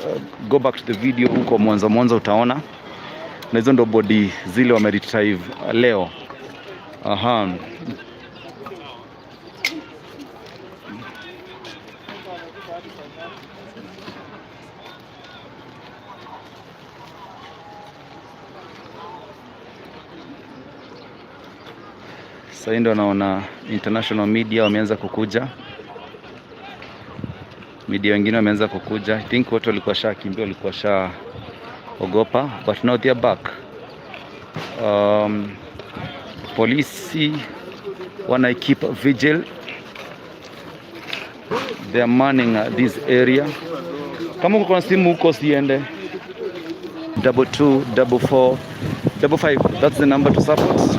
go back to the video huko mwanzo mwanzo utaona. Na hizo ndo body zile wame retrieve leo. Aha. Sasa ndo naona international media wameanza kukuja, media wengine wameanza kukuja. I think watu walikuwa shakimbia, walikuwa sha ogopa, but now they are back. Polisi wana keep vigil, they are manning this area. Kama uko na simu huko siende 224455, that's the number to support.